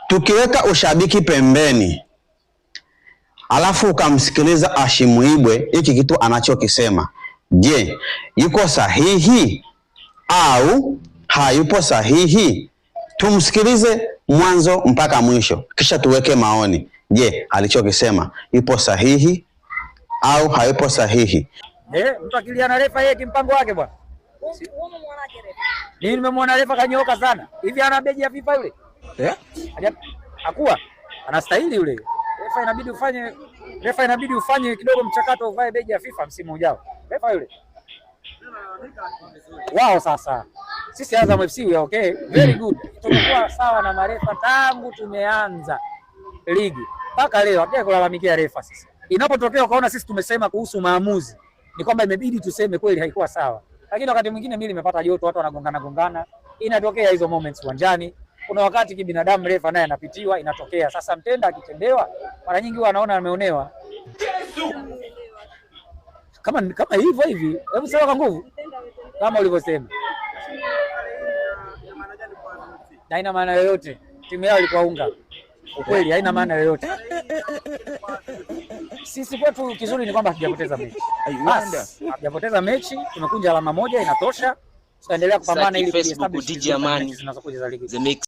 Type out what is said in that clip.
Tukiweka ushabiki pembeni, alafu ukamsikiliza Ashimu Ibwe hiki kitu anachokisema, je, yuko sahihi au hayupo sahihi? Tumsikilize mwanzo mpaka mwisho, kisha tuweke maoni. Je, alichokisema yupo sahihi au hayupo sahihi? Eh, mtu akilia na refa yeye kimpango wake bwana. Mimi nimemwona refa kanyooka sana. Hivi ana beji ya FIFA yule? Eh? Hakuwa. Anastahili yule. Refa inabidi ufanye kidogo mchakato uvae beji ya FIFA msimu ujao. Refa yule. Wao sasa. Sisi Azam FC we are okay. Very good. Tumekuwa sawa na marefa tangu tumeanza ligi mpaka leo hatujawahi kulalamikia refa sisi. Inapotokea ukaona sisi tumesema kuhusu maamuzi, ni kwamba imebidi tuseme kweli haikuwa sawa. Lakini wakati mwingine mimi nimepata joto, watu wanagongana gongana, inatokea hizo moments uwanjani. Kuna wakati kibinadamu refa naye anapitiwa, inatokea. Sasa mtenda akitendewa, mara nyingi huwa anaona ameonewa. Kama hivyo hivi, hebu sema kwa nguvu kama ulivyosema, na haina maana yoyote. Timu yao ilikuwa unga, ukweli haina maana yoyote. Sisi kwetu kizuri ni kwamba hatujapoteza mechi. I wonder. Bas, hatujapoteza mechi, tumekunja alama moja, inatosha. Tutaendelea kupambana Saki ili Facebook kujiestablish DJ vizuri kwenye Amani mechi zinazokuja za ligi. The Mix.